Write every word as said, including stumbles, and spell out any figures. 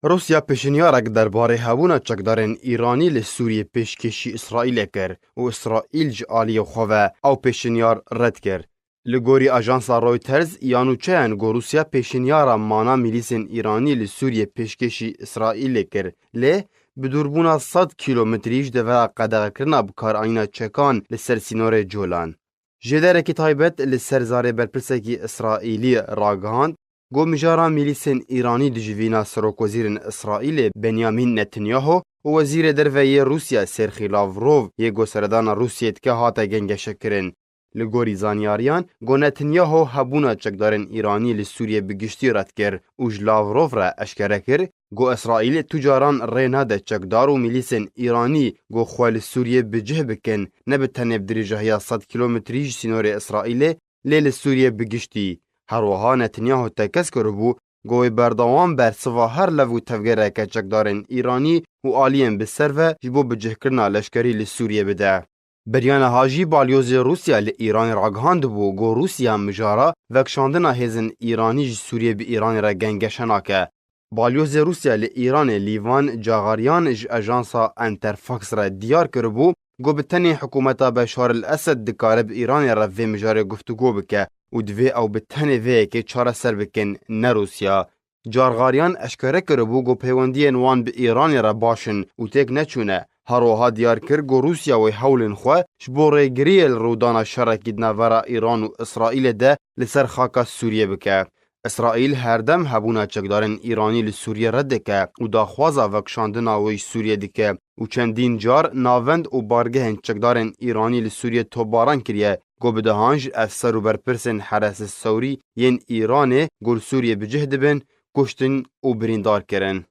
Rûsya pêşinyarek derbarê hebûna çekdarên Îranî li Sûriyê pêşkêşî Îsraîlê kir û Îsraîl ji aliyê xwe ve ew pêşinyar red kir. Li gorî ajansa Reuters, ya nûçeyan ku Rûsya pêşinyara mana milîsên Îranî li Sûriyê pêşkêşî Îsraîlê kir, lê bi dûrbûna sed kîlometrî ji devera qedexekirina bikaranîna çekan li ser sînorê Colan. Jêderekî taybet li ser zarê berpirsekî Îsraîlî ragihand, ku mijara milîsên Îranî dijî vîna serokwezîrên Îsraîlê Benyamin Netanyahu û wezîrê derve yê Rûsya Serxî Lavrov yê ku seredana Rûsiyê dike hate gengeşekirin. Li gorî zanyariyan, ku Netanyahu hebûna çekdarên Îranî li Sûriyê bi giştî red kir û ji Lavrov re eşkere kir, ku Îsraîl tu caran rê nade çekdar û milîsên Îranî ku xwe li Sûriyê bi cih bikin, ne bi tenê bi dirêjahiya sed kîlometrî ji sînorê Îsraîlê, lê li Sûriyê bi giştî. Her wiha Netanyahu tekez kiribû, ku wê berdewam bersiva her lev û tevgereke çekdarên Îranî û aliyên bi ser ve ji bo bicihkirina leşkerî li Sûriyê bide. Beriya niha jî balyozê Rûsya li Îranê ragihandibû, ku Rûsya mijara vekişandina hêzên Îranî ji Sûriyê bi Îranê re gengeşe nake. Balyozê Rûsya li Îranê Lîvan Caxaryan ji ajansa Enterfax re diyar kiribû, ku bi tenê hikûmeta Beşar el Esed dikare bi Îranê re vê mijarê guftûgo bike û divê ew bi tenê vê yekê çareser bikin, ne Rûsya. Carxaryan eşkere kiribû ku peywendiyên wan bi Îranê re baş in û têk neçûne. Her wiha diyar kir ku Rûsya wê hewlên xwe ji bo rêgiriyê li rûdana şerekî di navbera Îran û Îsraîlê de li ser xaka Sûriyê bike. Îsraîl herdem hebûna çekdarên Îranî li Sûriyê red dike û daxwaza vekişandina wê ji Sûriyê dike û çendîn car navend û bargehên çekdarên Îranî li Sûriyê topbaran kiriye, ku bi dehan ji efser û berpirsên Heres Sewrî yên Îranê ku li Sûriyê bi cih dibin, kuştin û birîndar kirin.